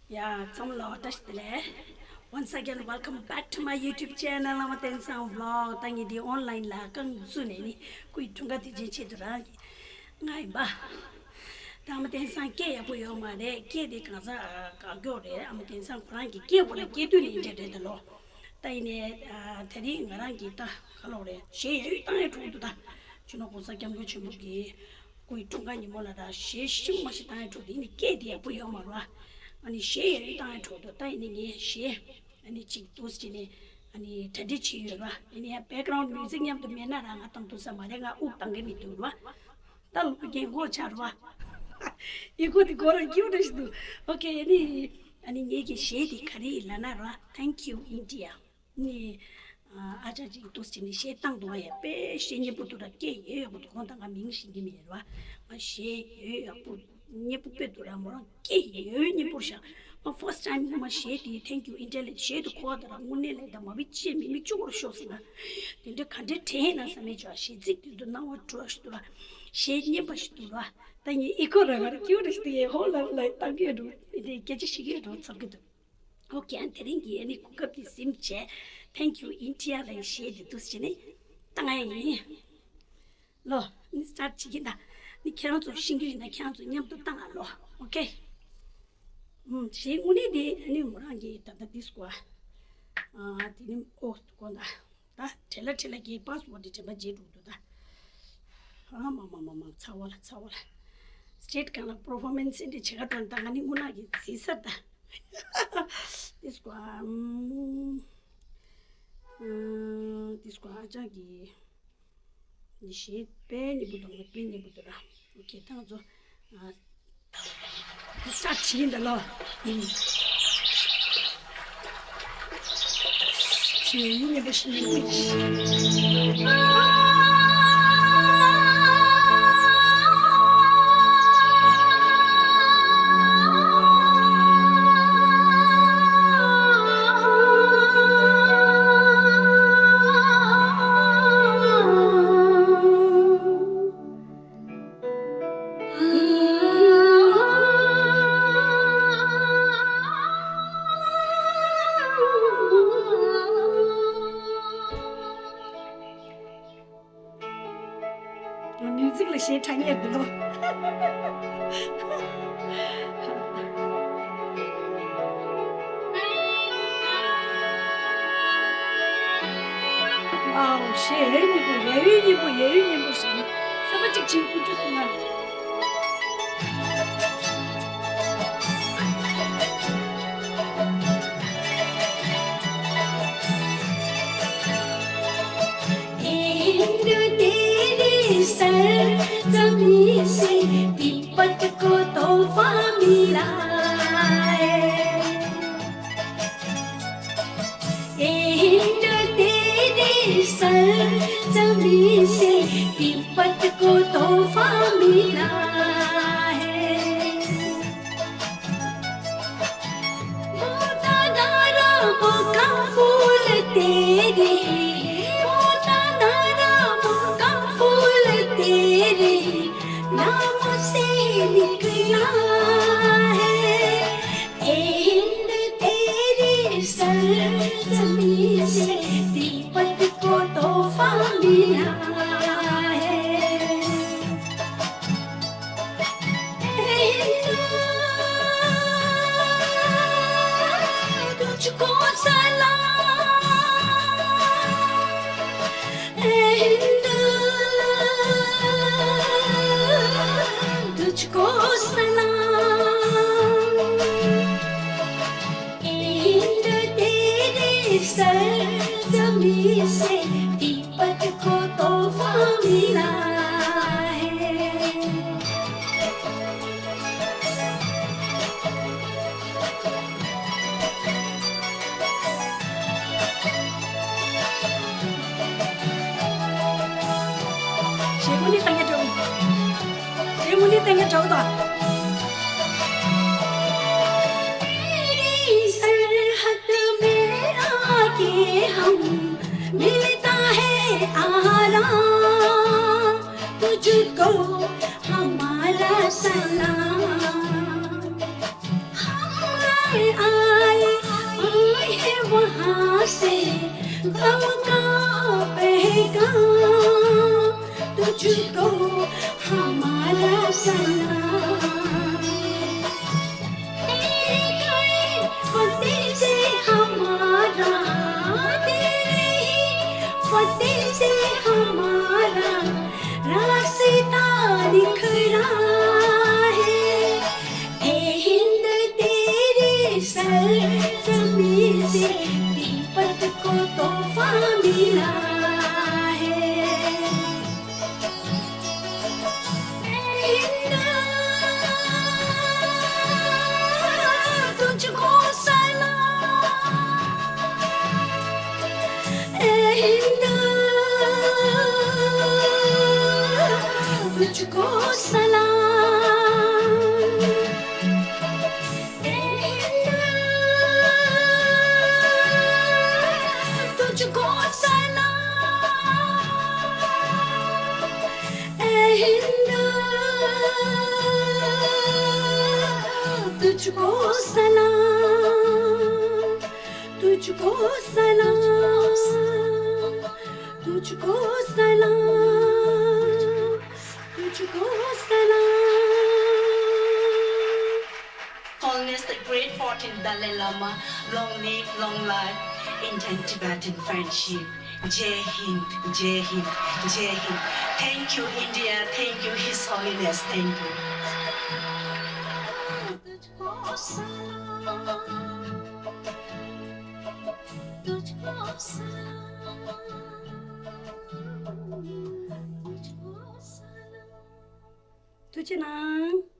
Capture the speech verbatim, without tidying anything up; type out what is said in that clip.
ཡ། ཚང་མ་ལ་བཀྲ་ཤིས་བདེ་ལེགས། Once again, welcome back to my YouTube channel, བླ་མ་བསྟན་བཟང་vlog. ད་ངས་འདི་ཨོན་ལན་ལ་རྐང་བཙུགས་ནས་ནི་སྐུའི་འཁྲུངས་སྐར་དུས་ཆེན་ཆེད་དུ་རང་གི་ང་ཡིན་པ། ད་ཨ་མ་བསྟན་བཟང་སྐད་ཡག་པོ་ཡོད་མ་རེད། སྐད་དེ་གང་ཟག་དགའ་སྐྱོ་རེད། ཨ་མ་བསྟན་བཟང་ཁོ་རང་གི་སྐད་བོ་ལ་སྐད་དུས་ནས་འདྲ་རེད་ད་ལོ། ད་ཡིན་ནས་ཨ་དེ་རིང་ང་རང་གི་ད་ག་ལོག་རེད། གཞས་ཡོད་བཏང་ཡས་འགྲོ་འདུག་ད་ཆུ་ནག་གོང་ས་སྐྱབས་མགོན་ཆེན་པོ་གི་སྐུའི་འཁྲུངས་སྐར་ཉིན་མོ་ལ་ར་གཞས་ཤིག་མ་ཞིག་བཏང་ཡས་འགྲོ་འདུག་ཡིན་ནས་སྐད་དེ་ཡག་པོ་ཡོད་མ་རེད་བ། ཨ་ནི་གཞས་ཡོད་བཏང་ཡས་འགྲོ་འདུག་ད་ཡིན་ནས་ངས་གཞས་ཨ་ནི་གཅིག་འདུག་སེ་བྱས་ནས་ཨ་ནི་གྲ་སྒྲིག་བྱས་ཡོད་ར། ཡིན་ནས་ཡང་background music མཉམ་དུ་མེད་ན་ར་ང་བཏང་ཐུབ་ས་མ་རེད། ང་དབུགས་བཏང་གི་མི་འདུག་ར། ད་ལོ་རྒན་གོག་ཆགས་ར་བ། ཡི་གོ་དེ་གོ་ར་སྐྱིད་པོ་འདྲ་ཞིག་འདུག་ཨོ་ཁེ། ཨ་ནི་ཨ་ནི་ངེད་ཀྱི་གཞས་དེ་ག་རེ་ཡིན་ལབ་ན་ར། Thank you India ནི་ཨ་ཅག་ཅིག་འདུག་སེ་བྱས་ནས་གཞས་བཏང་འདུག་ཨ། ཡ་དཔེ་གཞས་སྙན་པོ་འདུག་ར། སྐད་ཡོད་ཡག་པོ་འདུག་ཁོང་ད་ང་མིང་ཤེས་ཀྱི་མེད་ར་བ། ང་གཞས་ཡོད་ཡག་པོ་སྙན་པོ་དཔེ་འདུག་ར། མོ་རང་སྐད་ཡོད་སྙན་པོ་ཤག་ང་first time ངོ་མ་གཞས་དེ་Thank you India ལབ་གཞས་དེ་གོ་བ་དང་ར་དངོས་གནས་ལབ་ད་མ་བི་ཅེས་མི་མི་གཅིག་པོར་ཤོག་ཟེར་ན། དེ་འདྲ་ག་འདྲའི་དྲན་ན་བསམ་མེད་ཅོག་གཞས་ཚིག་དེ་ཚོ་སྣང་བ་འགྲོ་ཞིག་འདུག་ར། གཞས་སྙན་པ་ཞིག་འདུག་ར། ད་ངས་ཨི་ཁོ་ར་ག་ར་སྐྱིད་པོ་རེ་ཞིག་འདུག་ཡས་ཧོ་ལབ་ལབ་བཏང་གི་འགྲོ། དེ་སྐད་ཆ་བཤད་ཀྱི་འགྲོ་ཚར་གི་འདུག་ཨོ་ཁེ། ཨ་དེ་རིང་གི་ཨ་ནི་གོ་སྐབས་དེ་ཟིན་བྱས་Thank you India ལབ་གཞས་དེ་འདུག་སེ་བྱས་ནས་བཏང་ཡ་ཡིན། ལོ། ནི་start བྱེད་ཀྱིན་ད། ནི་ཁྱེད་རང་ཚོ་ཤེས་ཀྱི་ཡོད་ན་ཁྱེད་རང་ཚོ་མཉམ་དུ་བཏང་ཨ་ལོ། ཨོ་ཁེ། ཨུམ། གཞས་དངོས་གནས་དེ་ནི་མོ་རང་གི་ད་ལྟ་disco ཨ། དེ་ནི་ཨོ་དགོན་ད། ད་བྲེལ་ལ་བྲེལ་ལ་གི་passport དེ་དྲན་པ་བརྗེད་འགྲོ་འདུག་ད། ཨ་མ་མ་མ་མ་ཚ་བ་ལ་ཚ་བ་ལ། stage སྒང་ལ་performance འདི་བྱེད་ག་འགྲོ་ད། ང་ནི་དངོས་གནས་ཀྱི་བརྗེད་ས་ད། disco ཨ། ཨུམ། ཨུམ། disco ཨ་ཅག་གི་གཞས་དཔེ་སྙན་པོ་འདུག་དཔེ་སྙན་པོ་འདུག་ར། ཨོ་ཁེ། ད་ང་ཚོ་ཨ་start བྱེད་ཀྱིན་ད་ལོ། ཨུམ། གཞས་སྙན་པོ་ཞིག་སྙན་པོ་ཞིག music ལ་གཞས་འཁྲབ་མཁན་འདུག་ལོ། ཝའོ། གཞས་ཡ་ཡོད་སྙན་པོ། ཡ་ཡོད་སྙན་པོ། ཡ་ཡོད་སྙན་པོ་ཞིག་སེམས་པ་གཅིག་བྱེད་ཀུ་ཅོ་སོང་ང་། हिंद तेरे सर जमीं से तिब्बत को तोहफा मिला है। ए हिंद तेरे सर जमीं से तिब्बत को तोहफा मिला है। मोटा नाराम का फूल तेरे, मोटा नाराम का फूल तेरे नाम से निकला है। ए हिंद तेरी सरजमीं से तिब्बत को तोहफा मिला है। ए हिंद तुझको सलाम, ए हिंद तुझको सलाम। ए हिंद तेरे सरजमीं से तिब्बत को तोहफा मिला है। གཞས་མོ་ནི་ཏང་ཡ་འགྲོ། གཞས་མོ་ནི་ཏང་ཡ་འགྲོ་དང་། तेरी सरहद में आके हम मिलता है आराम, तुझको हमारा सलाम। हम आए, आए, आए हैं वहाँ से, गम का पैगाम तुझको हमारा सलाम। तेरे गए फतेह से हमारा, तेरे ही फतेह से हमारा रास्ता निखरा है। ए हिंद, तेरी सरजमीं से तिब्बत को तोहफा मिला है। ए हिंद, तुझको सलाम। ए हिंद, तुझको सलाम। ए हिंद, तुझको सलाम। ए हिंद, तुझको सलाम। तुझको सलाम। तुझको सलाम। तुझको सलाम। Holiness the Great Fourteenth Dalai Lama, long live, long live Indian Tibetan friendship. Jai Hind, Jai Hind, Jai Hind. Thank you, India. Thank you, His Holiness. Thank you. तुझको सलाम, तुझको सलाम, तुझको सलाम। ཐུགས་རྗེ་གནང་།